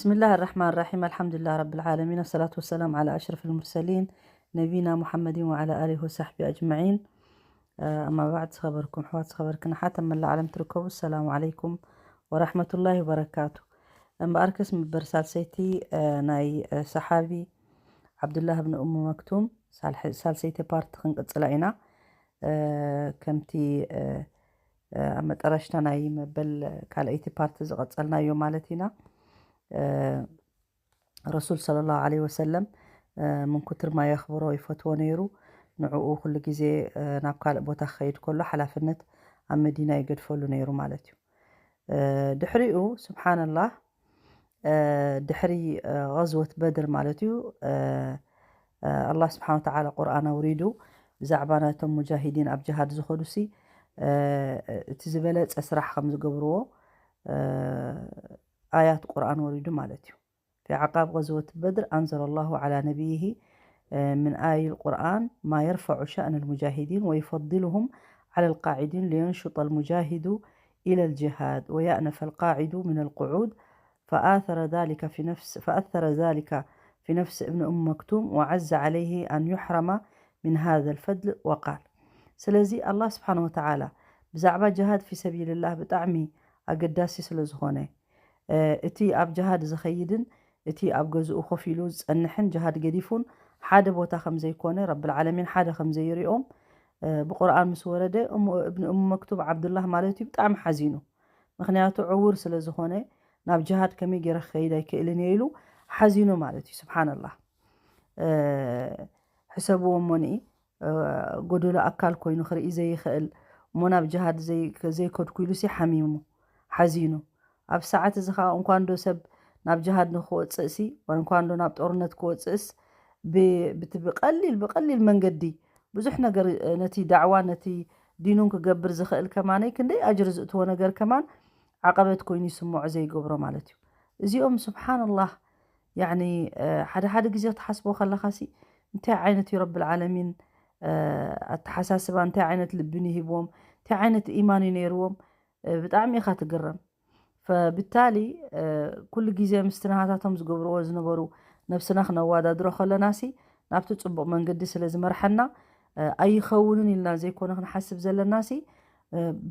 بسم الله الرحمن الرحيم. الحمد لله رب العالمين، والصلاة والسلام على أشرف المرسلين نبينا محمد وعلى آله وصحبه أجمعين. أما بعد، ዝኸበርኩም ኣሕዋት፣ ዝኸበርክን ኣሓት ኣብ መላእ ዓለም ትርከቡ፣ ሰላም ዓለይኩም ወራሕመቱላሂ ወበረካቱ። እምበኣርከስ ምበር ሳልሰይቲ ናይ ሰሓቢ ዓብዱላህ ብን ኡሙ መክቱም ሳልሰይቲ ፓርቲ ክንቅፅላ ኢና። ከምቲ ኣብ መጠረሽታ ናይ መበል ካልኣይቲ ፓርቲ ዝቐፀልናዮ ማለት ኢና። ረሱል ሰለላሁ ዐለይሂ ወሰለም ምን ኩትር ማ የኽብሮ ይፈትዎ ነይሩ። ንዕኡ ኩሉ ግዜ ናብ ካልእ ቦታ ክኸይድ ከሎ ሓላፍነት ኣብ መዲና ይገድፈሉ ነይሩ ማለት እዩ። ድሕሪኡ ስብሓንላህ ድሕሪ غዝወት በድር ማለት እዩ ኣላህ ስብሓን ወተዓላ ቁርኣን ኣውሪዱ ብዛዕባ ናቶም ሙጃሂዲን ኣብ ጅሃድ ዝኸዱሲ እቲ ዝበለፀ ስራሕ ከም ዝገብርዎ ኣያት ቁርኣን ወሪዱ ማለት እዩ። في عقاب غزوة بدر أنزل الله على نبيه من آي القرآن ما يرفع شأن المجاهدين ويفضلهم على القاعدين لينشط المجاهد إلى الجهاد ويأنف القاعد من القعود فآثر ذلك في نفس فأثر ذلك في نفس ابن أم مكتوم وعز عليه أن يحرم من هذا الفضل وقال ስለዚ ኣላህ ስብሓን ወተዓላ ብዛዕባ ጅሃድ ፊ ሰቢልላህ ብጣዕሚ ኣገዳሲ ስለ ዝኾነ እቲ ኣብ ጅሃድ ዝኸይድን እቲ ኣብ ገዝኡ ኮፍ ኢሉ ዝጸንሕን ጅሃድ ገዲፉን ሓደ ቦታ ከም ዘይኮነ ረብል ዓለሚን ሓደ ከም ዘይሪኦም ብቁርኣን ምስ ወረደ እሞ እብን እሙ መክቱብ ዓብዱላህ ማለት እዩ ብጣዕሚ ሓዚኑ። ምክንያቱ ዕውር ስለ ዝኾነ ናብ ጅሃድ ከመይ ገይረ ክኸይድ ኣይክእልን እየ ኢሉ ሓዚኑ ማለት እዩ። ስብሓንላህ ሕሰብዎ እሞኒ ጎደሎ ኣካል ኮይኑ ክርኢ ዘይኽእል እሞ ናብ ጅሃድ ዘይከድኩ ኢሉሲ ሓሚሙ ሓዚኑ። ኣብ ሰዓት እዚ ከዓ እንኳን ዶ ሰብ ናብ ጅሃድ ንክወፅእሲ እንኳን ዶ ናብ ጦርነት ክወፅእስ ብቀሊል ብቀሊል መንገዲ ብዙሕ ነገር ነቲ ዳዕዋ ነቲ ዲኑን ክገብር ዝኽእል ከማነይ ክንደይ ኣጅሪ ዝእትዎ ነገር ከማን ዓቐበት ኮይኑ ይስምዖ ዘይገብሮ ማለት እዩ። እዚኦም ስብሓንላህ ያኒ ሓደ ሓደ ግዜ ክትሓስቦ ከለኻሲ እንታይ ዓይነት እዩ ረብል ዓለሚን ኣተሓሳስባ እንታይ ዓይነት ልቢ ንሂብዎም እንታይ ዓይነት ኢማን እዩ ነይርዎም ብጣዕሚ ኢኻ ትግረም። ፈብታሊ ኩሉ ግዜ ምስቲ ናሃታቶም ዝገብርዎ ዝነበሩ ነብስና ክነዋዳድሮ ከለናሲ ናብቲ ፅቡቕ መንገዲ ስለ ዝመርሐና ኣይኸውንን ኢልና ዘይኮነ ክንሓስብ ዘለናሲ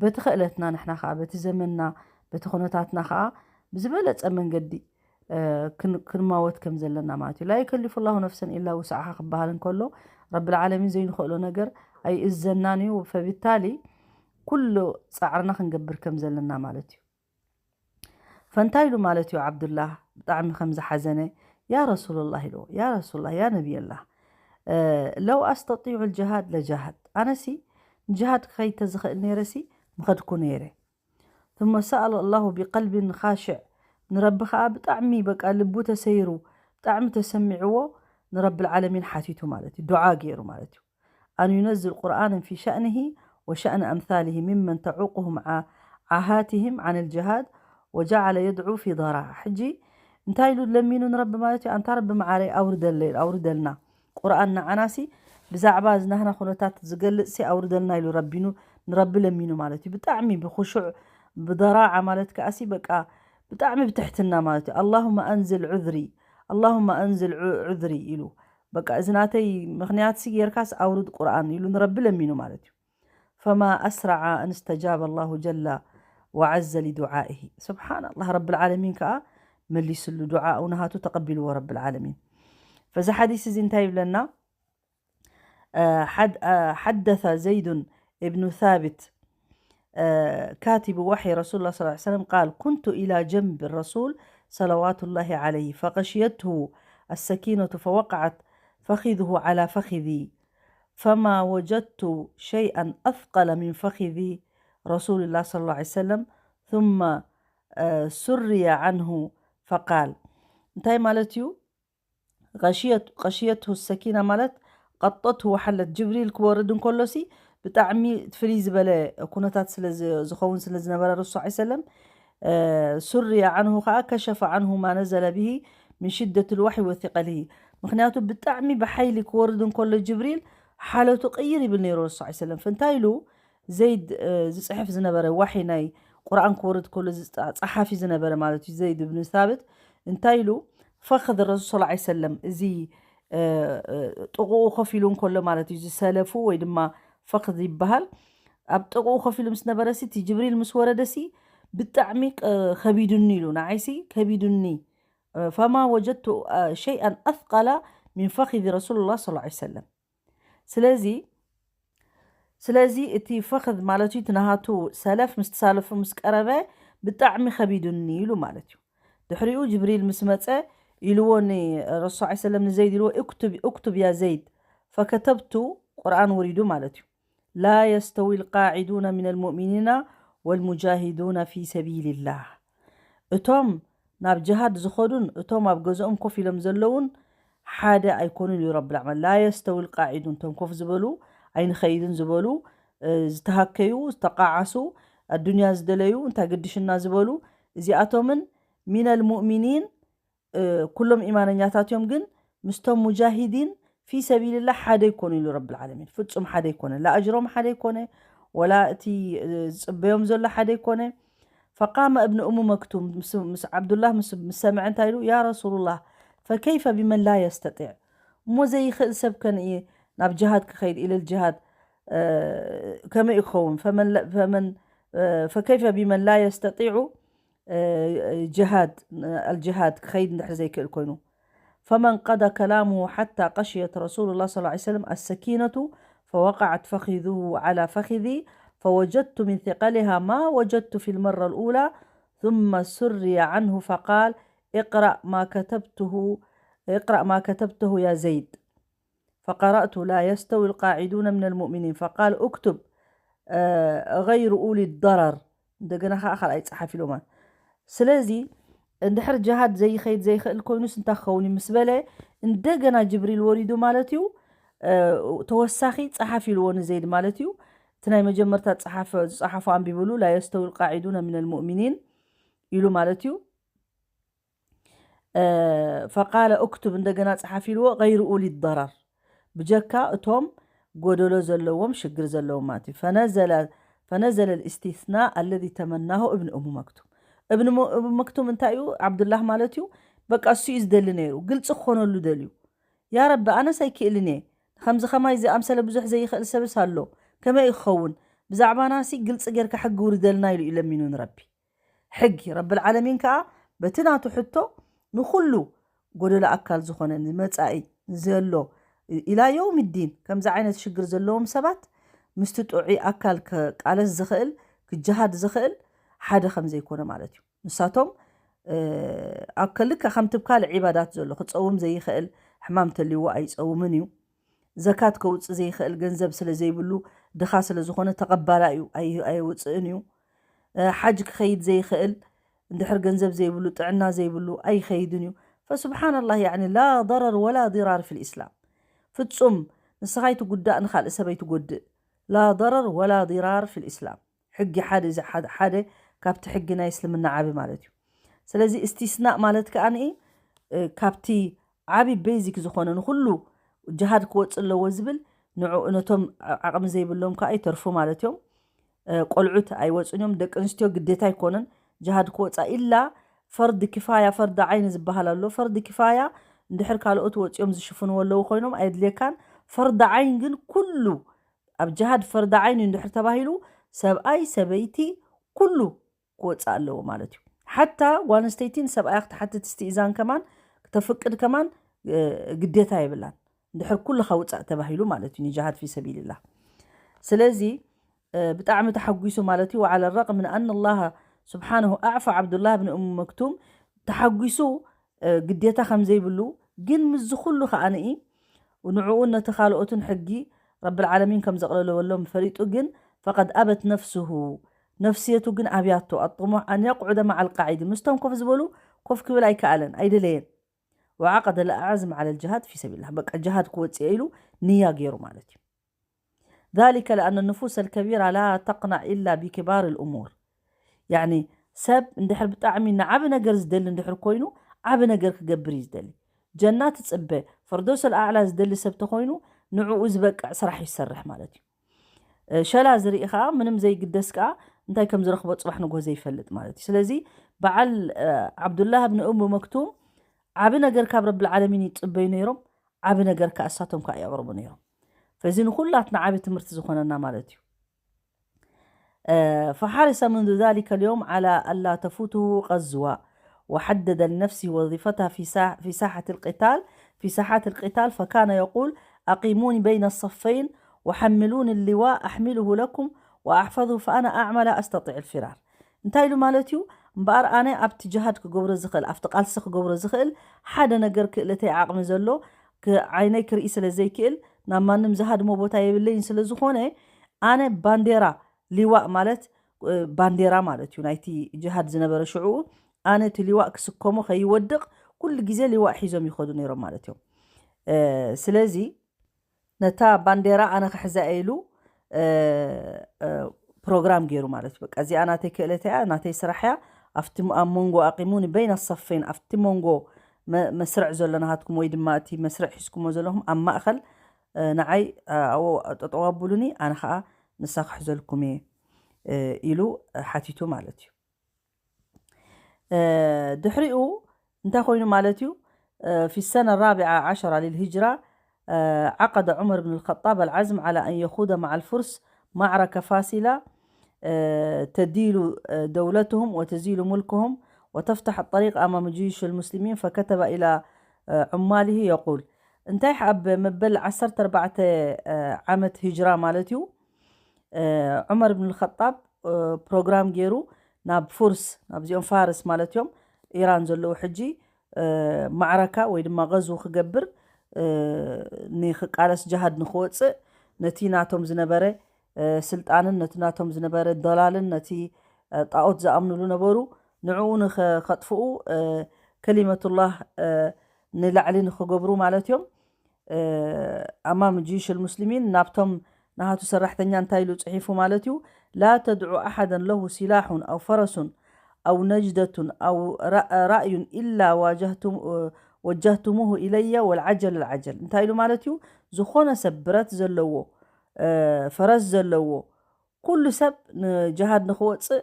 በቲ ክእለትና ንሕና ከዓ በቲ ዘመንና በቲ ኩነታትና ከዓ ብዝበለፀ መንገዲ ክንማወት ከም ዘለና ማለት እዩ። ላ ዩከሊፉ ላሁ ነፍሰን ኢላ ውስዓሃ ክበሃል እንከሎ ረብል ዓለሚን ዘይንኽእሎ ነገር ኣይእዘናን እዩ። ፈብታሊ ኩሉ ፃዕርና ክንገብር ከም ዘለና ማለት እዩ። ፈንታይ ኢሉ ማለት እዩ ዓብዱላህ ብጣዕሚ ከም ዝሓዘነ ያ ረሱሉላህ ኢልዎ ያ ረሱሉላህ ያ ነቢየላህ ለው ኣስተጢዑ ልጅሃድ ለጃሃድ ኣነሲ ንጅሃድ ክኸይድ ተዝኽእል ነይረሲ ምኸድኩ ነይረ ثم سأل الله بقلب خاشع ንረቢ ከዓ ብጣዕሚ በቃ ልቡ ተሰይሩ ብጣዕሚ ተሰሚዕዎ ንረብል ዓለሚን ሓቲቱ ማለት እዩ ዱዓ ገይሩ ማለት እዩ أن ينزل قرآنا في شأنه وشأن أمثاله ممن تعوقهم عاهاتهم عن الجهاد وجعل يدعو في ضراعة ሕጂ እንታይ ኢሉ ለሚኑ ንረቢ ማለት እዩ ኣንታ ረቢ መዓረይ ኣውርደለይ ኣውርደልና ቁርኣን ንዓናሲ ብዛዕባ እዚ ናህና ኩነታት ዝገልጽሲ ኣውርደልና ኢሉ ረቢኑ ንረቢ ለሚኑ ማለት እዩ። ብጣዕሚ ብኹሹዕ ብደራዓ ማለት ከኣሲ በቃ ብጣዕሚ ብትሕትና ማለት እዩ። ኣላሁመ ኣንዝል ዑዝሪ ኣላሁመ ኣንዝል ዑዝሪ ኢሉ በቃ እዚ ናተይ ምኽንያትሲ ጌርካስ ኣውርድ ቁርኣን ኢሉ ንረቢ ለሚኑ ማለት እዩ። ፈማ ኣስረዓ ኣን እስተጃበ ኣላሁ ጀላ ወዓዘ ሊዱዓኢሂ ስብሓን ኣላህ ረብል ዓለሚን ከዓ መሊስሉ ዱዓኡ ናሃቱ ተቐቢልዎ ረብል ዓለሚን። ፈዚ ሓዲስ እዚ እንታይ ይብለና? حدث زيد بن ثابت كاتب وحي رسول الله صلى الله عليه وسلم قال كنت إلى جنب الرسول صلوات الله عليه فغشيته السكينة فوقعت فخذه على فخذي فما وجدت شيئا أثقل من فخذ رسول الله صلى الله عليه وسلم ثم سري عنه فقال እንታይ ማለት እዩ غشيته السكينة ማለት غطته وحلته ጅብሪል ክወርድ እንከሎሲ ብጣዕሚ ፍልይ ዝበለ ኩነታት ስለ ዝኸውን ስለ ዝነበረ ረሱል ሰለም سري عنه ከዓ كشف عنه ما نزل به من شدة الوحي وثقله ምክንያቱ ብጣዕሚ ብሓይሊ ክወርድ እንከሎ ጅብሪል ሓለቱ ቅይር ይብል ነይሩ ረሱል ሰለም ፈንታይ ኢሉ ዘይድ ዝፅሕፍ ዝነበረ ዋሒ ናይ ቁርኣን ክወርድ ከሎ ጸሓፊ ዝነበረ ማለት እዩ ዘይድ ብን ሳብት እንታይ ኢሉ? ፈኽድ ረሱል ስ ሰለም፣ እዚ ጥቕኡ ኮፍ ኢሉ እንከሎ ማለት እዩ። እዚ ሰለፉ ወይ ድማ ፈኽድ ይበሃል። ኣብ ጥቕኡ ኮፍ ኢሉ ምስ ነበረ ሲ፣ እቲ ጅብሪል ምስ ወረደ ሲ፣ ብጣዕሚ ከቢዱኒ ኢሉ፣ ንዓይሲ ከቢዱኒ። ፈማ ወጀድቱ ሸይኣን ኣስቀላ ሚን ፈኺዚ ረሱሉላህ ሰለላሁ ዐለይሂ ወሰለም። ስለዚ ስለዚ እቲ ፈኽዝ ማለት እዩ፣ እቲ ናሃቱ ሰለፍ ምስ ተሳለፉ ምስ ቀረበ፣ ብጣዕሚ ከቢዱኒ ኢሉ ማለት እዩ። ድሕሪኡ ጅብሪል ምስ መጸ ኢልዎ፣ ንረሱል ሰለላሁ ዐለይሂ ወሰለም ንዘይድ ኢልዎ፣ "እክቱብ፣ እክቱብ ያ ዘይድ." ፈከተብቱ፣ ቁርኣን ወሪዱ ማለት እዩ። "ላ የስተዊ ልቃዒዱነ ሚነል ሙእሚኒና ወልሙጃሂዱነ ፊ ሰቢልላህ." እቶም ናብ ጅሃድ ዝኸዱን እቶም ኣብ ገዝኦም ኮፍ ኢሎም ዘለውን ሓደ ኣይኮኑን እዩ ረብል ዓለሚን። "ላ የስተዊ ልቃዒዱን"፣ እቶም ኮፍ ዝበሉ፣ ኣይንኸይድን ዝበሉ፣ ዝተሃከዩ፣ ዝተቃዓሱ፣ ኣዱንያ ዝደለዩ፣ እንታይ ግድሽና ዝበሉ፣ እዚኣቶምን ሚነል ሙእሚኒን፣ ኩሎም ኢማነኛታት እዮም፣ ግን ምስቶም ሙጃሂዲን ፊ ሰቢልላህ ሓደ ይኮኑ ኢሉ ረብል ዓለሚን። ፍጹም ሓደ ይኮነ፣ ላ ኣጅሮም ሓደ ይኮነ፣ ወላ እቲ ዝጽበዮም ዘሎ ሓደ ይኮነ። ፈቃመ እብን እሙ መክቱም፣ ምስ፣ ምስ ዓብዱላህ ምስ፣ ምስ ሰምዐ እንታይ ኢሉ? "ያ ረሱሉላህ፣ ፈከይፈ ቢመን ላ የስተጢዕ?" እሞ ዘይኽእል ሰብ ከን እየ ናብ ጅሃድ ክኸይድ፣ ኢለል ጅሃድ፣ ከመይ ክኸውን? ፈመን ለ-፣ ፈመን፣ ፈከይፈ ቢመን ላ የስተጢዑ ጅሃድ፣ ኣልጅሃድ ክኸይድ እንድሕር ዘይክእል ኮይኑ። ፈመን ቀዳ ከላሙሁ ሓታ ቀሽየት ረሱሉላህ ሰለላሁ ዐለይሂ ወሰለም ኣሰኪነቱ ፈወቀዐት ፈኺዙሁ ዐላ ፈኺዚ ፈወጀድቱ ሚን ሲቀሊሃ ማ ወጀድቱ ፊል መራ ልኡላ ثم سري عنه فقال اقرأ ما كتبته، اقرأ ما كتبته يا زيد. فقرأت لا يستوي القاعدون من المؤمنين فقال اكتب غير أولي الضرر. እንደገና ከዓ ካልኣይ ጸሓፍ ኢሎማ። ስለዚ እንድሕር ጅሃድ ዘይኸይድ ዘይኽእል ኮይኑስ እንታይ ክኸውን እዩ ምስ በለ፣ እንደገና ጅብሪል ወሪዱ ማለት እዩ። ተወሳኺ ጸሓፍ ኢልዎ ንዘይድ ማለት እዩ። እቲ ናይ መጀመርታ ጸሓፈ፣ ዝጸሓፎ ኣንቢብሉ፣ لا يستوي القاعدون من المؤمنين ኢሉ ማለት እዩ። ፈቃለ እክቱብ፣ እንደገና ጸሓፍ ኢልዎ፣ غير أولي الضرر፣ ብጀካ እቶም ጎደሎ ዘለዎም ሽግር ዘለዎም ማለት እዩ። ፈነዘለ፣ ፈነዘለ الاستثناء الذي تمناه ابن أم مكتوم። እብን ሙ-፣ እብን መክቱም እንታይ እዩ? ዓብዱላህ ማለት እዩ። በቃ እሱ እዩ ዝደሊ ነይሩ፣ ግልጺ ክኾነሉ ደልዩ። ያ ረቢ፣ ኣነስ ኣይክእልን እየ፣ ከምዚ ከማይ ዝኣምሰለ ብዙሕ ዘይኽእል ሰብስ ኣሎ፣ ከመይ እዩ ክኸውን? ብዛዕባናሲ ግልጺ ጌርካ ሕጊ ውርደልና ኢሉ እዩ ለሚኑ ንረቢ። ሕጊ ረብል ዓለሚን ከኣ በቲ ናቱ ሕቶ ንኹሉ ጎደሎ ኣካል ዝኾነ ንመጻኢ ዘሎ ኢላ የውሚ ዲን ከምዚ ዓይነት ሽግር ዘለዎም ሰባት ምስቲ ጥዑይ ኣካል ክቃለስ ዝኽእል ክጀሃድ ዝኽእል ሓደ ከም ዘይኮነ ማለት እዩ። ንሳቶም ኣብ ከልካ ከም ትብካል ዒባዳት ዘሎ ክጸውም ዘይኽእል ሕማም ተልይዎ ኣይጸውምን እዩ። ዘካት ከውጽእ ዘይኽእል ገንዘብ ስለ ዘይብሉ ድኻ ስለ ዝኾነ ተቐባላ እዩ፣ ኣይ-፣ ኣይውጽእን እዩ። ሓጅ ክኸይድ ዘይኽእል እንድሕር ገንዘብ ዘይብሉ ጥዕና ዘይብሉ ኣይኸይድን እዩ። ፈስብሓንላህ፣ ያዕኒ ላ ضرر ولا ضرار في الإسلام። ፍጹም ንስኻ ኣይትጉዳእ፣ ንኻልእ ሰብ ኣይትጎድእ። ላ ضرر ولا ضرار في الإسلام። ሕጊ ሓደ፣ እዚ ሓደ፣ ሓደ ካብቲ ሕጊ ናይ እስልምና ዓቢ ማለት እዩ። ስለዚ እስትስናእ ማለት ከኣ ንኢ፣ እ፣ ካብቲ ዓቢ ቤዚክ ዝኾነ ንኹሉ ጅሃድ ክወጽእ ኣለዎ ዝብል ንዕኡ ነቶም ዓቕሚ ዘይብሎም ከኣ ይተርፉ ማለት እዮም። እ፣ ቆልዑት ኣይወጹን እዮም፣ ደቂ ኣንስትዮ ግዴታ ኣይኮነን ጅሃድ ክወጻ ኢላ ፈርድ ኪፋያ፣ ፈርድ ዓይን ዝበሃል ኣሎ። ፈርድ ኪፋያ እንድሕር ካልኦት ወጺኦም ዝሽፍንዎ ኣለዉ ኮይኖም ኣየድልየካን። ፈርድ ዓይን ግን ኩሉ ኣብ ጅሃድ ፈርድ ዓይን እዩ እንድሕር ተባሂሉ ሰብኣይ፣ ሰበይቲ፣ ኩሉ ክወጽእ ኣለዎ ማለት እዩ። ሓታ ጓል ኣንስተይቲ ንሰብኣያ ክትሓትት እስትእዛን ከማን ክተፍቅድ ከማን፣ እ፣ ግዴታ የብላን። እንድሕር ኩልኻ ውጻእ ተባሂሉ ማለት እዩ ንጅሃድ ፊ ሰቢልላህ። ስለዚ፣ እ፣ ብጣዕሚ ተሓጒሱ ማለት እዩ። وعلى الرغم من أن الله سبحانه أعفى عبد الله بن أم مكتوم، ተሓጒሱ፣ እ፣ ግዴታ ከም ዘይብሉ፣ ግን ምስዚ ኩሉ ከኣ ንኢ ንዕኡን ነቲ ካልኦትን ሕጊ ረብል ዓለሚን ከም ዘቕለለሎም ፈሊጡ፣ ግን فقد أبت نفسه፣ ነፍስየቱ ግን ኣብያቶ፣ الطموح أن يقعد مع القاعدين፣ ምስቶም ኮፍ ዝበሉ ኮፍ ክብል ኣይከኣለን፣ ኣይደለየን። وعقد العزم على الجهاد في سبيل الله፣ በቃ ጅሃድ ክወጽእ ኢሉ ንያ ገይሩ ማለት እዩ። ذلك لأن النفوس الكبيرة لا تقنع إلا بكبار الأمور። ያዕኒ ሰብ እንድሕር ብጣዕሚ ንዓቢ ነገር ዝደሊ እንድሕር ኮይኑ፣ ዓቢ ነገር ክገብር እዩ ዝደሊ። ጀና ትጽበ፣ ፈርዶስ ኣልኣዕላ ዝደሊ ሰብ ተኾይኑ፣ ንዕኡ ዝበቅዕ ስራሕ ይሰርሕ ማለት እዩ። እ፣ ሸላ ዝርኢ ከኣ ምንም ዘይግደስ ከኣ እንታይ ከም ዝረኽቦ ጽባሕ ንግሆ ዘይፈልጥ ማለት እዩ። ስለዚ በዓል ዓብዱላህ ብን እሙ መክቱም ዓቢ ነገር ካብ ረብል ዓለሚን ይጽበዩ ነይሮም። ዓቢ ነገር ከኣ እሳቶም ከኣ የቕርቡ ነይሮም። ፈዚ ንኹላትና ዓቢ ትምህርቲ ዝኾነና ማለት እዩ። فحرص منذ ذلك اليوم على ألا تفوته غزوة، وحدد لنفسه وظيفتها في ساحة القتال، في ساحات القتال، فكان يقول: أقيموني بين الصفين وحملوني اللواء أحمله لكم وأحفظه، فأنا أعمى لا أستطيع الفرار. እንታይ ኢሉ ማለት እዩ? እምበኣር ኣነ ኣብቲ ጅሃድ ክገብሮ ዝኽእል፣ ኣብቲ ቃልሲ ክገብሮ ዝኽእል ሓደ ነገር ክእለተይ ዓቕሚ ዘሎ ዓይነይ ክርኢ ስለ ዘይክእል ናብ ማንም ዝሃድሞ ቦታ የብለይን። ስለ ዝኾነ ኣነ ባንዴራ፣ ሊዋእ ማለት ባንዴራ ማለት እዩ ናይቲ ጅሃድ ዝነበረ ሽዑ፣ ኣነ እቲ ሊዋእ ክስከሞ ከይወድቕ ኩሉ ግዜ ሊዋእ ሒዞም ይኸዱ ነይሮም ማለት እዮም። ስለዚ ነታ ባንዴራ ኣነ ክሕዛ ኢሉ ፕሮግራም ገይሩ ማለት እዩ። በቃ እዚኣ ናተይ ክእለት እያ፣ ናተይ ስራሕ እያ። ኣብቲ ኣብ መንጎ ኣቂሙኒ በይነ ሰፌን፣ ኣብቲ መንጎ መስርዕ ዘሎ ናሃትኩም ወይ ድማ እቲ መስርዕ ሒዝኩሞ ዘለኹም ኣብ ማእኸል ንዓይ ኣብኡ ጠጠው ኣብሉኒ፣ ኣነ ከዓ ንሳ ክሕዘልኩም እየ ኢሉ ሓቲቱ ማለት እዩ። ድሕሪኡ እንታይ ኮይኑ ማለት እዩ? في السنة الرابعة عشرة للهجرة عقد عمر بن الخطاب العزم على أن يخوض مع الفرس معركة فاصلة تديل دولتهم وتزيل ملكهم وتفتح الطريق أمام جيوش المسلمين، فكتب إلى عماله يقول، እንታይ ኣብ መበል ዓሰርተ ኣርባዕተ ዓመት ሂጅራ ማለት እዩ። ዑመር ብን ኸጣብ ፕሮግራም ገይሩ ናብ ፉርስ፣ ናብዚኦም ፋርስ ማለት እዮም፣ ኢራን ዘለዉ ሕጂ ማዕረካ ወይ ድማ ገዝው ክገብር ንክቃለስ ጅሃድ ንክወፅእ ነቲ ናቶም ዝነበረ ስልጣንን ነቲ ናቶም ዝነበረ ዶላልን ነቲ ጣኦት ዝኣምኑሉ ነበሩ ንዕኡ ንኸጥፍኡ ከሊመቱላህ ንላዕሊ ንክገብሩ ማለት እዮም። ኣማም ጂሽ ልሙስሊሚን ናብቶም ናሃቱ ሰራሕተኛ እንታይ ኢሉ ፅሒፉ ማለት እዩ? لا تدع أحدا له سلاح أو فرس أو نجدة أو رأي إلا وجهتموه إلي والعجل العجل። እንታይ ኢሉ ማለት እዩ? ዝኾነ ሰብ ብረት ዘለዎ ፈረስ ዘለዎ ኩሉ ሰብ ንጅሃድ ንክወፅእ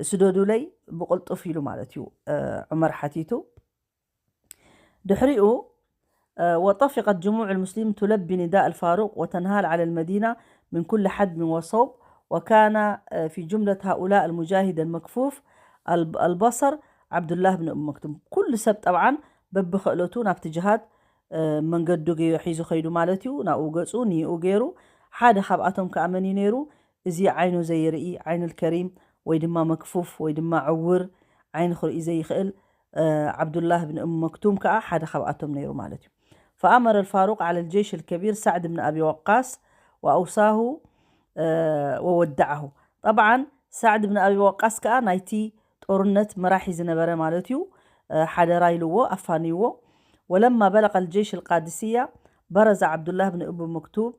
ስደዱለይ ብቕልጡፍ ኢሉ ማለት እዩ ዑመር ሓቲቱ። ድሕሪኡ وطفقت جموع المسلمين تلبي نداء الفاروق وتنهال على المدينة من كل حدب وصوب، وكان في جملة هؤلاء المجاهد المكفوف البصر عبد الله بن أم مكتوم። ኩሉ ሰብ ጠብዓን በብኽእለቱ ናብቲ ጅሃድ መንገዱ ሒዙ ኸይዱ ማለት እዩ። ናብኡ ገፁ ንኡ ገይሩ። ሓደ ካብኣቶም ከዓ መን እዩ ነይሩ? እዚ ዓይኑ ዘይርኢ ዓይን ልከሪም ወይ ድማ መክፉፍ ወይ ድማ ዕውር ዓይኒ ክርኢ ዘይኽእል ዓብዱላህ ብን እም መክቱም ከዓ ሓደ ካብኣቶም ነይሩ ማለት እዩ። فأمر الفاروق على الجيش الكبير سعد بن أبي وقاص وأوصاه وودعه. طبعا سعد بن أبي وقاص ከዓ ናይቲ ጦርነት መራሒ ዝነበረ ማለት እዩ ሓደራ ኢልዎ ኣፋንይዎ። ولما بلغ الجيش القادسية برز عبد الله بن أبي مكتوم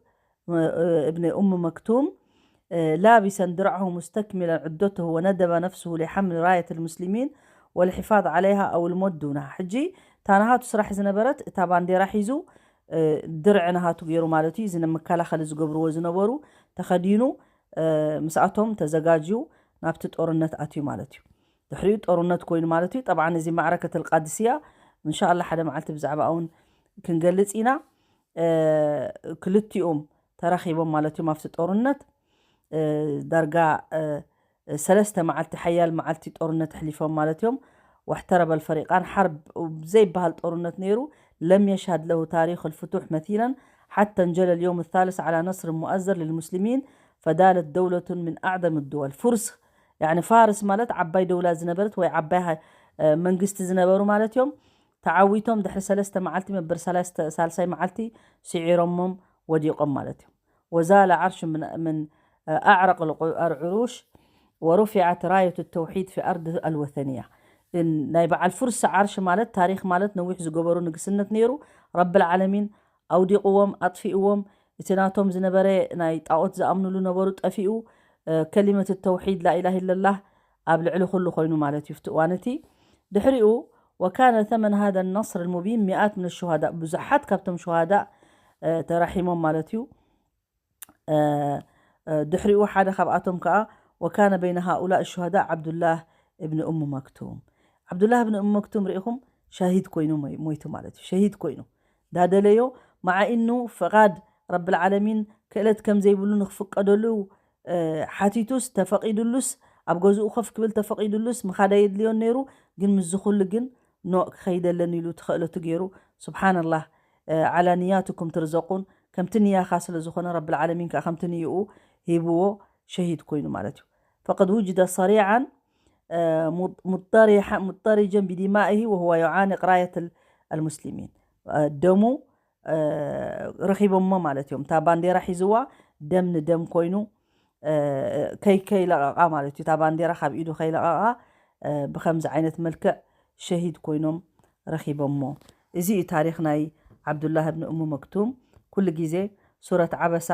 ابن أم مكتوم لابسا درعه مستكملا عدته وندب نفسه لحمل راية المسلمين والحفاظ عليها أو الموت دونها። ሕጂ እታ ናሃቱ ስራሕ ዝነበረት እታ ባንዴራ ሒዙ ድርዒ ናሃቱ ገይሩ ማለት እዩ። እዚ ንመከላኸሊ ዝገብርዎ ዝነበሩ ተኸዲኑ ምስኣቶም ተዘጋጅዩ ናብቲ ጦርነት ኣትዩ ማለት እዩ። ድሕሪኡ ጦርነት ኮይኑ ማለት እዩ። ጠብዓን እዚ ማዕረከት ልቃድስያ እንሻላ ሓደ መዓልቲ ብዛዕባ እውን ክንገልፅ ኢና። ክልቲኦም ተራኺቦም ማለት እዮም ኣብቲ ጦርነት ዳርጋ ሰለስተ መዓልቲ ሓያል መዓልቲ ጦርነት ኣሕሊፎም ማለት እዮም። واحترب الفريقان حرب ዘይበሃል ጦርነት ነይሩ። لم يشهد له تاريخ الفتوح مثيلا حتى انجلى اليوم الثالث على نصر مؤزر للمسلمين فدالت دولة من أعظم الدول. ፉርስ يعني ፋርስ ማለት ዓባይ ደውላ ዝነበረት ወይ ዓባይ መንግስቲ ዝነበሩ ማለት እዮም። ተዓዊቶም ድሕሪ ሰለስተ መዓልቲ መበል ሳልሳይ መዓልቲ ስዒሮሞም ወዲቖም ማለት እዮም። وزال عرش من من أعرق العروش ورفعت راية التوحيد في أرض الوثنية። ናይ በዓል ፉርስ ዓርሽ ማለት ታሪክ ማለት ነዊሕ ዝገበሩ ንግስነት ነይሩ። ረብል ዓለሚን ኣውዲቕዎም ኣጥፊእዎም። እቲ ናቶም ዝነበረ ናይ ጣኦት ዝኣምኑሉ ነበሩ ጠፊኡ። ከሊመት ተውሒድ ላኢላህ ኢለላህ ኣብ ልዕሊ ኩሉ ኮይኑ ማለት እዩ። ፍቲ እዋን እቲ ድሕሪኡ وكان ثمن هذا النصر المبين مئات من الشهداء ብዙሓት ካብቶም ሸሃዳእ ተራሒሞም ማለት እዩ። ድሕሪኡ ሓደ ካብኣቶም ከዓ وكان بين هؤلاء الشهداء عبد الله ابن أم مكتوم. ዓብዱላህ ብን እም መክቱም ርኢኹም ሸሂድ ኮይኑ ሞይ- ሞይቱ ማለት እዩ። ሸሂድ ኮይኑ ዳደለዮ ማዓ ኢኑ ፍቓድ ረብል ዓለሚን ክእለት ከም ዘይብሉ ንክፍቀደሉ እ፣ ሓቲቱስ ተፈቒዱሉስ ኣብ ገዝኡ ኮፍ ክብል ተፈቒዱሉስ ምኻድ ኣየድልዮን ነይሩ። ግን ምስዚ ኩሉ ግን ኖእ ክኸይደለን ኢሉ ተኸእለቱ ገይሩ። ስብሓንላህ። ዓላንያትኩም ትርዘቁን ከምቲ ንያኻ ስለ ዝኾነ ረብል ዓለሚን ከዓ ከምቲ ንይኡ ሂብዎ ሸሂድ ኮይኑ ማለት እዩ። فقد وجد صريعا مضطرجا بدمائه وهو يعانق راية المسلمين ደሙ ረኺቦሞ ማለት እዮም። እታ ባንዴራ ሒዝዋ ደም ንደም ኮይኑ ከይለቐቓ ማለት እዩ። እታ ባንዴራ ካብ ኢዱ ከይለቐቓ ብከምዚ ዓይነት መልክዕ ሸሂድ ኮይኖም ረኺቦሞ። እዚ እዩ ታሪክ ናይ ዓብዱላህ እብን እሙ መክቱም። ኩሉ ግዜ ሱረት ዓበሳ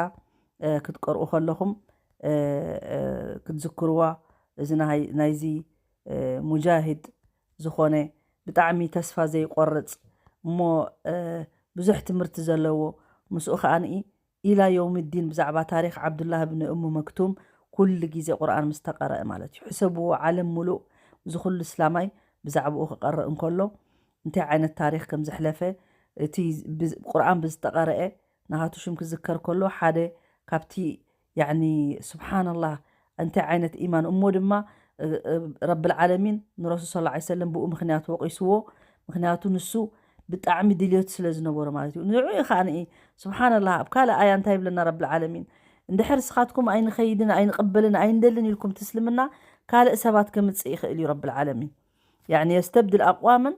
ክትቀርኡ ከለኹም ክትዝክርዋ። እዚ ናይዚ ሙጃሂድ ዝኾነ ብጣዕሚ ተስፋ ዘይቆርፅ እሞ ብዙሕ ትምህርቲ ዘለዎ ምስኡ ከዓ ንኢ ኢላ የውምዲን ብዛዕባ ታሪክ ዓብዱላህ ብን እሙ መክቱም ኩሉ ግዜ ቁርኣን ምስ ተቀረአ ማለት እዩ። ሕሰብዎ ዓለም ሙሉእ እዚ ኩሉ እስላማይ ብዛዕባኡ ክቀርእ እንከሎ እንታይ ዓይነት ታሪክ ከም ዘሕለፈ እቲ ቁርኣን ብዝተቀረአ ናሃቱ ሽም ክዝከር ከሎ ሓደ ካብቲ ያኒ ስብሓንላህ እንታይ ዓይነት ኢማን እሞ ድማ ረብል ዓለሚን ንረሱል ስ ሰለም ብኡ ምክንያት ወቂስዎ። ምክንያቱ ንሱ ብጣዕሚ ድልዮት ስለ ዝነበሮ ማለት እዩ። ንዑ እዩ ከዓ ንኢ ስብሓንላህ ኣብ ካልእ ኣያ እንታይ ይብለና ረብል ዓለሚን እንድሕር ስኻትኩም ኣይንኸይድን ኣይንቕበልን ኣይንደልን ኢልኩም ትስልምና ካልእ ሰባት ከምፅእ ይኽእል እዩ ረብል ዓለሚን። يعني يستبدل أقواما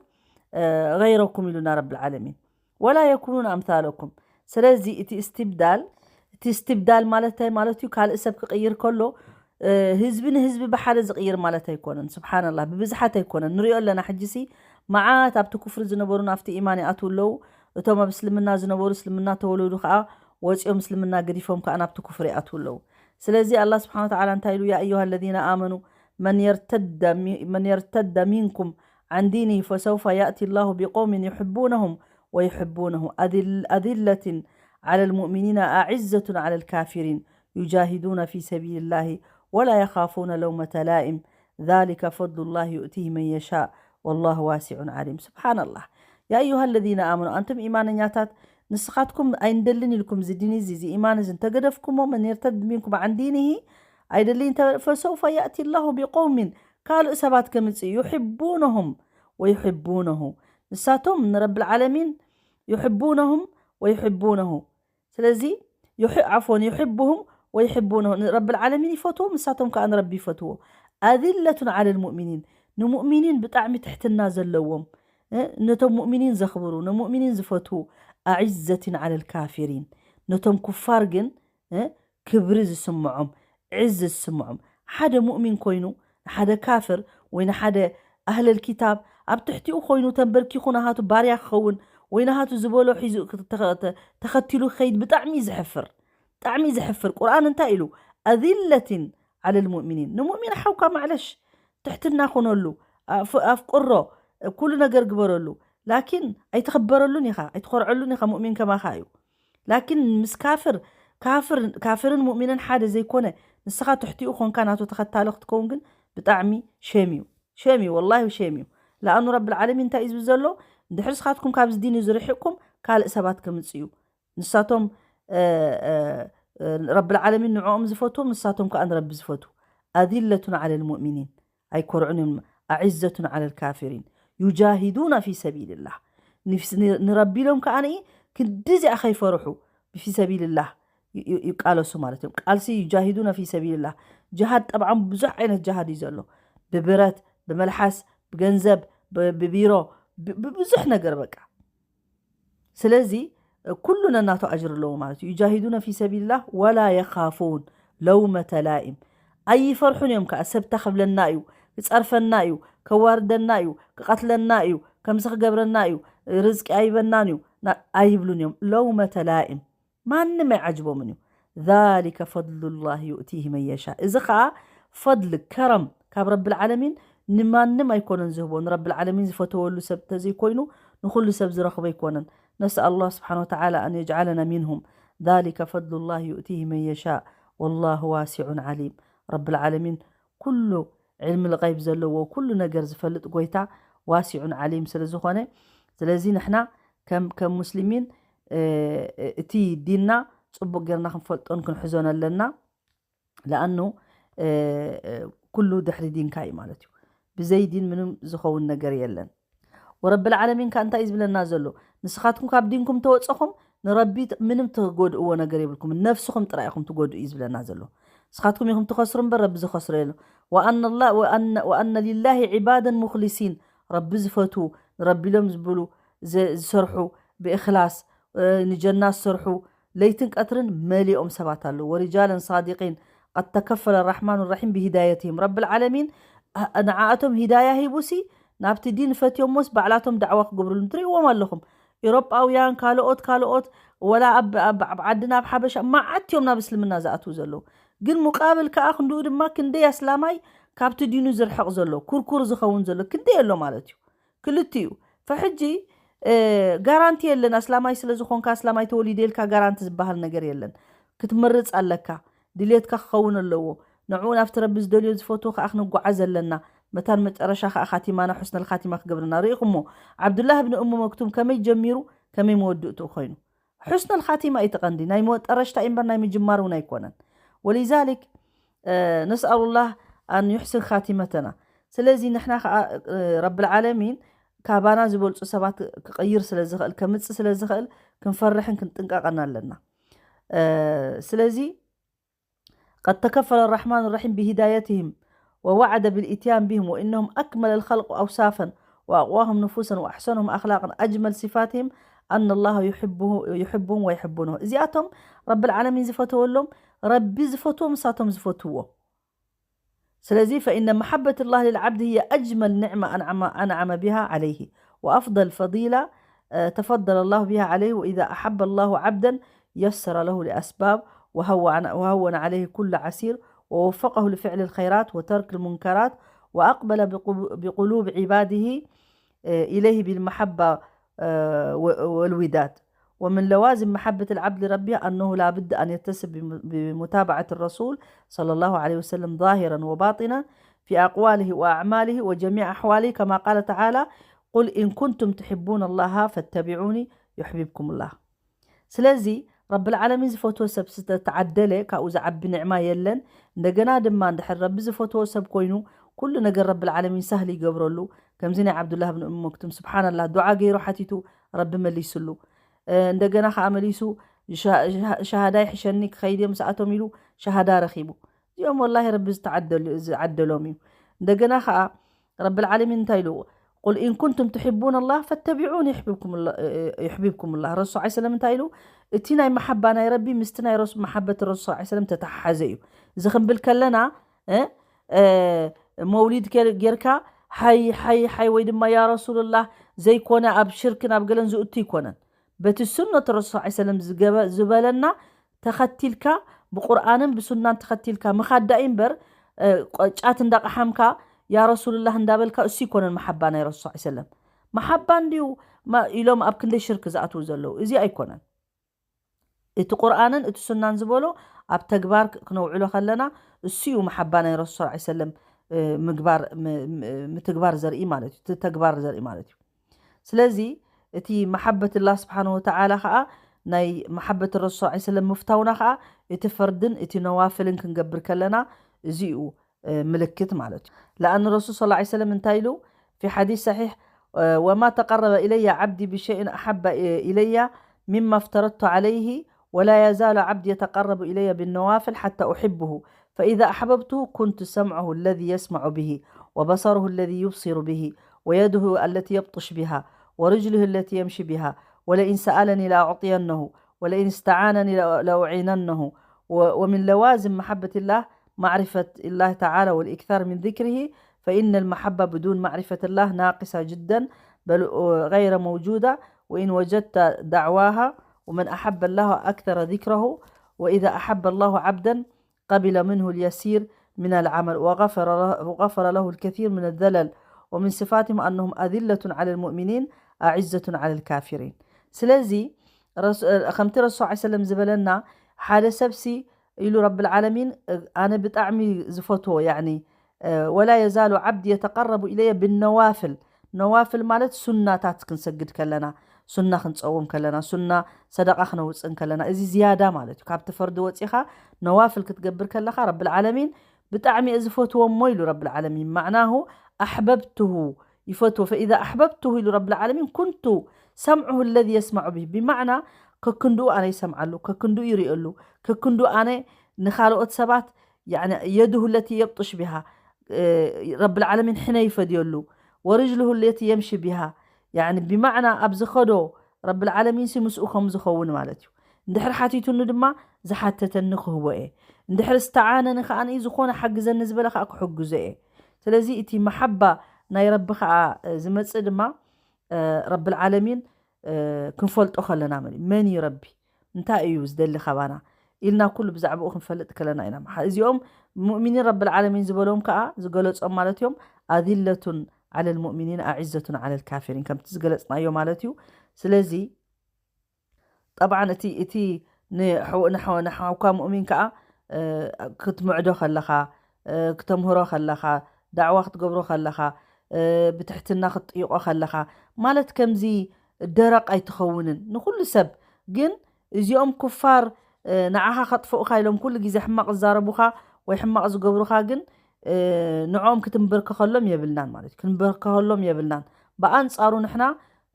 غيركم ኢሉና ረብል ዓለሚን። ولا يكونون أمثالكم። ስለዚ እቲ እስትብዳል እቲ እስትብዳል ማለት እንታይ ማለት እዩ? ካልእ ሰብ ክቕይር ከሎ ህዝቢ ንህዝቢ ብሓደ ዝቕይር ማለት ኣይኮነን። ስብሓንላህ ብብዝሓት ኣይኮነን ንሪኦ ኣለና። ሕጂሲ መዓት ኣብቲ ኩፍሪ ዝነበሩ ናብቲ ኢማን ይኣትዉ ኣለዉ። እቶም ኣብ እስልምና ዝነበሩ እስልምና ተወለዱ ከዓ ወፂኦም እስልምና ገዲፎም ከዓ ናብቲ ኩፍሪ ይኣትዉ ኣለዉ። ስለዚ ኣላ ስብሓን ወተዓላ እንታይ ኢሉ ያ ኣዩሃ ለዚነ ኣመኑ መን የርተደ ሚንኩም عن دينه فسوف يأتي الله بقوم يحبونهم ويحبونه أذلة على المؤمنين أعزة على الكافرين يجاهدون في سبيل الله ولا يخافون لومة لائم ذلك فضل الله يؤتيه من يشاء والله واسع عليم. سبحان الله. يا أيها الذين آمنوا أنتم إيمانياتات ንስኻትኩም ኣይንደልን ኢልኩም እዚ ዲን እዚ እዚ ኢማን እዚ እንተገደፍኩሞ መን የርተድ ሚንኩም ዓን ዲንሂ ኣይደልን ፈሰውፈ ያእቲ ላሁ ቢቆውሚን ካልእ ሰባት ከምፅእ ዩሕቡነሁም ወዩሕቡነሁ ንሳቶም ንረብል ዓለሚን ዩሕቡነሁም ወዩሕቡነሁ ስለዚ ዓፎን ዩሕቡሁም ወይሕቡነሁ ንረብል ዓለሚን ይፈትዎም ንሳቶም ከዓ ንረቢ ይፈትዎ ኣዚለቱን ዓለ ልሙእሚኒን ንሙእሚኒን ብጣዕሚ ትሕትና ዘለዎም ነቶም ሙእሚኒን ዘኽብሩ ንሙእሚኒን ዝፈትዉ ኣዕዘቲን ዓለ ልካፊሪን ነቶም ኩፋር ግን ክብሪ ዝስምዖም ዕዝ ዝስምዖም ሓደ ሙእሚን ኮይኑ ንሓደ ካፍር ወይ ንሓደ ኣህለል ኪታብ ኣብ ትሕቲኡ ኮይኑ ተንበርኪኹ ናሃቱ ባርያ ክኸውን ወይ ናሃቱ ዝበሎ ሒዙ ተኸቲሉ ክኸይድ ብጣዕሚ እዩ ዘሕፍር ብጣዕሚ እዩ ዘሕፍር ቁርኣን እንታይ ኢሉ ኣዚለቲን ዓለ ልሙእሚኒን ንሙእሚን ሓውካ ማዕለሽ ትሕትና ኩነሉ ኣፍቅሮ ኩሉ ነገር ግበረሉ ላኪን ኣይትኽበረሉን ኢኻ ኣይትኾርዐሉን ኢኻ ሙእሚን ከማኻ እዩ ላኪን ምስ ካፍር ካፍርን ሙእሚንን ሓደ ዘይኮነ ንስኻ ትሕቲኡ ኮንካ ናቱ ተኸታሊ ክትከውን ግን ብጣዕሚ ሸም እዩ ሸም እዩ ወላሂ ሸም እዩ ለኣኑ ረብል ዓለሚን እንታይ እዩ ዝብል ዘሎ እንድሕር ስኻትኩም ካብዚ ዲን እዩ ዝርሕቅኩም ካልእ ሰባት ከምፅእ እዩ ንሳቶም ረብል ዓለሚን ንዕኦም ዝፈትዎም ንሳቶም ከዓ ንረቢ ዝፈትዉ ኣዚለቱን ዓለ ልሙእሚኒን ኣይኮርዑን እዮም ኣዕዘቱን ዓለ ልካፊሪን ዩጃሂዱና ፊ ሰቢልላህ ንረቢ ኢሎም ከዓ ንኢ ክንዲ እዚኣ ከይፈርሑ ፊ ሰቢልላህ ይቃለሱ ማለት እዮም ቃልሲ ዩጃሂዱና ፊ ሰቢልላህ ጅሃድ ጠብዓን ብዙሕ ዓይነት ጅሃድ እዩ ዘሎ ብብረት ብመልሓስ ብገንዘብ ብቢሮ ብብዙሕ ነገር በቃ ስለዚ ኩሉ ነናቱ ኣጅር ኣለዎ ማለት እዩ ዩጃሂዱነ ፊ ሰቢልላህ ወላ የኻፉን ለውመተ ላኢም ኣይፈርሑን እዮም ከዓ ሰብ ተኽብለና እዩ ክፀርፈና እዩ ከዋርደና እዩ ክቐትለና እዩ ከምዚ ክገብረና እዩ ርዝቂ ኣይበናን እዩ ኣይብሉን እዮም ለውመተ ላኢም ማንም ኣይዓጅቦምን እዩ ذلك فضل الله يؤتيه من يشاء እዚ ከዓ ፈድል ከረም ካብ ረብል ዓለሚን ንማንም ኣይኮነን ዝህቦ ንረብል ዓለሚን ዝፈተወሉ ሰብ ተዘይኮይኑ ንኩሉ ሰብ ዝረኽቦ ኣይኮነን نسأل الله سبحانه وتعالى أن يجعلنا منهم ذلك فضل الله يؤتيه من يشاء والله واسع عليم ረብል ዓለሚን ኩሉ ዕልሚ ልቀይብ ዘለዎ ኩሉ ነገር ዝፈልጥ ጎይታ ዋሲዑን ዓሊም ስለ ዝኾነ፣ ስለዚ ንሕና ከም ከም ሙስሊሚን እቲ ዲንና ጽቡቅ ጌርና ክንፈልጦን ክንሕዞን ኣለና። ለኣኑ ኩሉ ድሕሪ ዲንካ እዩ ማለት እዩ። ብዘይ ዲን ምንም ዝኸውን ነገር የለን። ወረብል ዓለሚን ከ እንታይ እዩ ዝብለና ዘሎ? ንስኻትኩም ካብ ዲንኩም ተወፀኹም ንረቢ ምንም ትጎድእዎ ነገር የብልኩም፣ ነፍስኹም ጥራይ ኢኹም ትጎድኡ እዩ ዝብለና ዘሎ። ንስኻትኩም ኢኹም ትኸስሩ እምበር ረቢ ዝኸስሮ የሎ። ወኣነ ሊላሂ ዒባደን ሙክሊሲን፣ ረቢ ዝፈትዉ ንረቢ ኢሎም ዝብሉ ዝሰርሑ ብእክላስ ንጀና ዝሰርሑ ለይትን ቀትርን መሊኦም ሰባት ኣለዉ። ወሪጃለን ሳዲቂን ቀድ ተከፈለ ራሕማኑ ራሒም ብሂዳየትህም፣ ረብል ዓለሚን ንዓኣቶም ሂዳያ ሂቡሲ ናብቲ ዲን ፈትዮሞስ ባዕላቶም ዳዕዋ ክገብሩሉ ትርእይዎም ኣለኹም። ኢሮጳውያን ካልኦት ካልኦት ወላ ኣብ ዓድና ኣብ ሓበሻ መዓት እዮም ናብ እስልምና ዝኣትዉ ዘለዉ። ግን ሙቃብል ከዓ ክንድኡ ድማ ክንደይ ኣስላማይ ካብቲ ዲኑ ዝርሕቕ ዘሎ ኩርኩር ዝኸውን ዘሎ ክንደይ ኣሎ ማለት እዩ። ክልቲኡ ፈሕጂ ጋራንቲ የለን። ኣስላማይ ስለ ዝኾንካ ኣስላማይ ተወሊደ ኢልካ ጋራንቲ ዝበሃል ነገር የለን። ክትመርፅ ኣለካ። ድሌትካ ክኸውን ኣለዎ። ንዕኡ ናብቲ ረቢ ዝደልዮ ዝፈትዎ ከዓ ክንጓዓዝ ኣለና። መታን መጨረሻ ከዓ ካቲማና ሑስነል ካቲማ ክገብርና ርኢኹሞ። ዓብዱላህ ብን እሙ መክቱም ከመይ ጀሚሩ ከመይ መወድእትኡ ኮይኑ። ሑስነል ካቲማ እዩ ተቐንዲ። ናይ መጠረሽታ እምበር ናይ ምጅማር እውን ኣይኮነን። ወሊዛሊክ ነስኣሉላህ ኣን ዩሕስን ካቲመተና። ስለዚ ንሕና ከዓ ረብል ዓለሚን ካባና ዝበልፁ ሰባት ክቕይር ስለ ዝኽእል ከምፅእ ስለ ዝኽእል ክንፈርሕን ክንጥንቀቐን ኣለና። ስለዚ قد تكفل الرحمن الرحيم بهدايتهم ووعد بالإتيان بهم وإنهم أكمل الخلق أوصافا وأقواهم نفوسا وأحسنهم أخلاقا أجمل صفاتهم أن الله يحبه يحبهم ويحبونه። እዚኣቶም ረብል ዓለሚን ዝፈተወሎም ረቢ ዝፈትዎም ንሳቶም ዝፈትዎ። ስለዚ فإن محبة الله للعبد هي أجمل نعمة أنعم, أنعم بها عليه وأفضل فضيلة تفضل الله بها عليه. وإذا أحب الله عبدا يسر له لأسباب وهون, وهون عليه كل عسير ووفقه لفعل الخيرات وترك المنكرات وأقبل بقلوب عباده إليه بالمحبة والوداد. ومن لوازم محبة العبد لربه أنه لا بد أن يتصف بمتابعة الرسول صلى الله عليه وسلم ظاهرا وباطنا في أقواله وأعماله وجميع أحواله، كما قال تعالى: قل إن كنتم تحبون الله فاتبعوني يحببكم الله. ስለዚ ረብል ዓለሚን ዝፈትዎ ሰብ ዝተዓደለ ካብኡ ዝዓቢ ንዕማ የለን። እንደገና ድማ እንድሕር ረቢ ዝፈትዎ ሰብ ኮይኑ ኩሉ ነገር ረብል ዓለሚን ሳህል ይገብረሉ። ከምዚ ናይ ዓብዱላህ ብን እም መክቱም ስብሓንላህ ዱዓ ገይሩ ሓቲቱ ረቢ መሊስሉ። እንደገና ከዓ መሊሱ ሻሃዳ ይሕሸኒ ክኸይድ እዮም ሰኣቶም ኢሉ ሻሃዳ ረኺቡ። እዚኦም ወላሂ ረቢ ዝዓደሎም እዩ። እንደገና ከዓ ረብል ዓለሚን እንታይ ኢሉ? قل إن كنتم تحبون الله فاتبعوني يحببكم الله. ረሱል ሰለም እንታይ ኢሉ? እቲ ናይ መሓባ ናይ ረቢ ምስቲ ናይ ረሱ መሓበት ረሱል ሰለም ተተሓሓዘ እዩ። እዚ ክንብል ከለና መውሊድ ጌርካ ሓይ ሓይ ሓይ ወይ ድማ ያ ረሱልላህ ዘይኮነ ኣብ ሽርክን ኣብ ገለን ዝእቱ ይኮነን። በቲ ሱነት ረሱል ሰለም ዝበለና ተኸቲልካ ብቁርኣንን ብሱናን ተኸቲልካ ምኻድ ዳኢ እምበር ጫት እንዳቀሓምካ ያ ረሱልላህ እንዳበልካ እሱ ይኮነን መሓባ ናይ ረሱል ሰለም። መሓባ እንድዩ ኢሎም ኣብ ክንደይ ሽርክ ዝኣትዉ ዘለዉ፣ እዚ ኣይኮነን። እቲ ቁርኣንን እቲ ሱናን ዝበሎ ኣብ ተግባር ክነውዕሎ ከለና እሱ እዩ መሓባ ናይ ረሱል ሰለም ምግባር ምትግባር ዘርኢ ማለት እዩ። ተግባር ዘርኢ ማለት እዩ። ስለዚ እቲ መሓበት ላ ስብሓን ወተዓላ ከዓ ናይ መሓበት ረሱል ሰለም ምፍታውና ከዓ እቲ ፈርድን እቲ ነዋፍልን ክንገብር ከለና እዚ እዩ ምልክት ማለት እዩ። ለኣን ረሱል ስ ሰለም እንታይ ኢሉ في حديث صحيح وما تقرب إلي عبدي بشيء أحب إلي مما افترضت عليه ولا يزال عبدي يتقرب إلي بالنوافل حتى أحبه فإذا أحببته كنت سمعه الذي يسمع به وبصره الذي يبصر به ويده التي يبطش بها ورجله التي يمشي بها ولئن سألني لأعطينه ولئن استعانني لأعيننه. ومن لوازم محبة الله معرفة الله تعالى والإكثار من ذكره فإن المحبة بدون معرفة الله ناقصة جدا بل غير موجودة وإن وجدت دعواها. ومن أحب الله أكثر ذكره وإذا أحب الله عبدا قبل منه اليسير من العمل وغفر له, وغفر له الكثير من الذلل ومن صفاتهم أنهم أذلة على المؤمنين أعزة على الكافرين. ስለዚ ከምቲ ረሱል ሰለም ዝበለና ሓደ ሰብሲ ኢሉ ረብል ዓለሚን ኣነ ብጣዕሚ ዝፈትዎ ያኒ ወላ የዛሉ ዓብዲ የተቀረቡ ኢለየ ብነዋፍል። ነዋፍል ማለት ሱናታት ክንሰግድ ከለና፣ ሱና ክንፀውም ከለና፣ ሱና ሰደቃ ክነውፅን ከለና፣ እዚ ዝያዳ ማለት እዩ። ካብቲ ፈርዲ ወፂኻ ነዋፍል ክትገብር ከለኻ ረብል ዓለሚን ብጣዕሚ እየ ዝፈትዎ እሞ ኢሉ ረብል ዓለሚን። ማዕናሁ ኣሕበብትሁ ይፈትዎ። ፈኢዛ ኣሕበብትሁ ኢሉ ረብል ዓለሚን ኩንቱ ሰምዑሁ ለዚ የስማዑ ብሂ። ብማዕና ከክንድኡ ኣነ ይሰምዓሉ፣ ከክንድኡ ይርእየሉ፣ ከክንድኡ ኣነ ንኻልኦት ሰባት የድሁ ለቲ የብጥሽ ቢሃ ረብል ዓለሚን ሕነ ይፈድየሉ ወርጅልሁ ለቲ የምሺ ቢሃ። ብማዕና ኣብ ዝኸዶ ረብል ዓለሚን ሲ ምስኡ ከም ዝኸውን ማለት እዩ። እንድሕር ሓቲቱኒ ድማ ዝሓተተኒ ክህቦ እየ። እንድሕር ዝተዓነኒ ከኣ ዝኾነ ሓግዘኒ ዝበለ ከኣ ክሕግዞ እየ። ስለዚ እቲ መሓባ ናይ ረቢ ከኣ ዝመጽእ ድማ ረብል ዓለሚን ክንፈልጦ ከለና መን እዩ ረቢ፣ እንታይ እዩ ዝደሊ ካባና ኢልና ኩሉ ብዛዕባኡ ክንፈልጥ ከለና ኢና። እዚኦም ሙእሚኒን ረብል ዓለሚን ዝበሎም ከኣ ዝገለጾም ማለት እዮም። ኣዚለቱን ዓለል ሙእሚኒን ኣዒዘቱን ዓለል ካፊሪን ከምቲ ዝገለጽናዮ ማለት እዩ። ስለዚ ጠብዓን እቲ እቲ ንሓውካ ሙእሚን ከኣ ክትምዕዶ ከለኻ፣ ክተምህሮ ከለኻ፣ ዳዕዋ ክትገብሮ ከለኻ፣ ብትሕትና ክትጥይቆ ከለኻ ማለት ከምዚ ደረቕ ኣይትኸውንን። ንኹሉ ሰብ ግን እዚኦም ኩፋር ንዓኻ ከጥፍኡኻ ኢሎም ኩሉ ግዜ ሕማቕ ዝዛረቡኻ ወይ ሕማቕ ዝገብሩኻ ግን ንዕኦም ክትንበርከኸሎም የብልናን ማለት እዩ። ክንበርከኸሎም የብልናን። ብኣንጻሩ ንሕና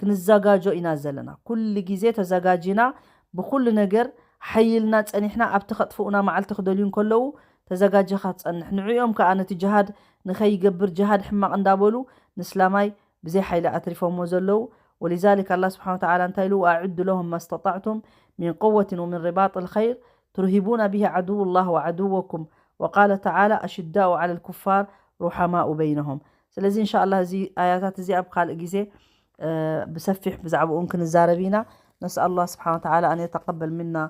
ክንዘጋጆ ኢና ዘለና። ኩሉ ግዜ ተዘጋጂና ብኩሉ ነገር ሓይልና ጸኒሕና ኣብቲ ከጥፍኡና መዓልቲ ክደልዩ እንከለዉ ተዘጋጀኻ ትጸንሕ። ንዕኦም ከኣ ነቲ ጅሃድ ንኸይገብር ጅሃድ ሕማቕ እንዳበሉ ንስላማይ ብዘይ ሓይሊ ኣትሪፎሞ ዘለዉ። ولذلك الله سبحانه وتعالى እንታይ ኢሉ وأعدوا لهم ما استطعتم من قوة ومن رباط الخير ترهبون به عدو الله وعدوكم وقال تعالى أشداء على الكفار رحماء بينهم. ስለዚ እንሻ ኣላህ እዚ ኣያታት እዚ ኣብ ካልእ ግዜ ብሰፊሕ ብዛዕባኡ ክንዛረብ ኢና። نسأل الله سبحانه وتعالى أن يتقبل منا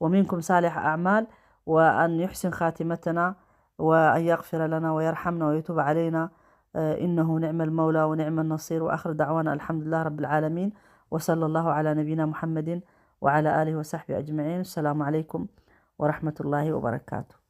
ومنكم صالح أعمال وأن يحسن خاتمتنا وأن يغفر لنا ويرحمنا ويتوب علينا. إنه نعم المولى ونعم النصير. وآخر دعوانا الحمد لله رب العالمين. وصلى الله على نبينا محمد وعلى آله وصحبه أجمعين. السلام عليكم ورحمة الله وبركاته.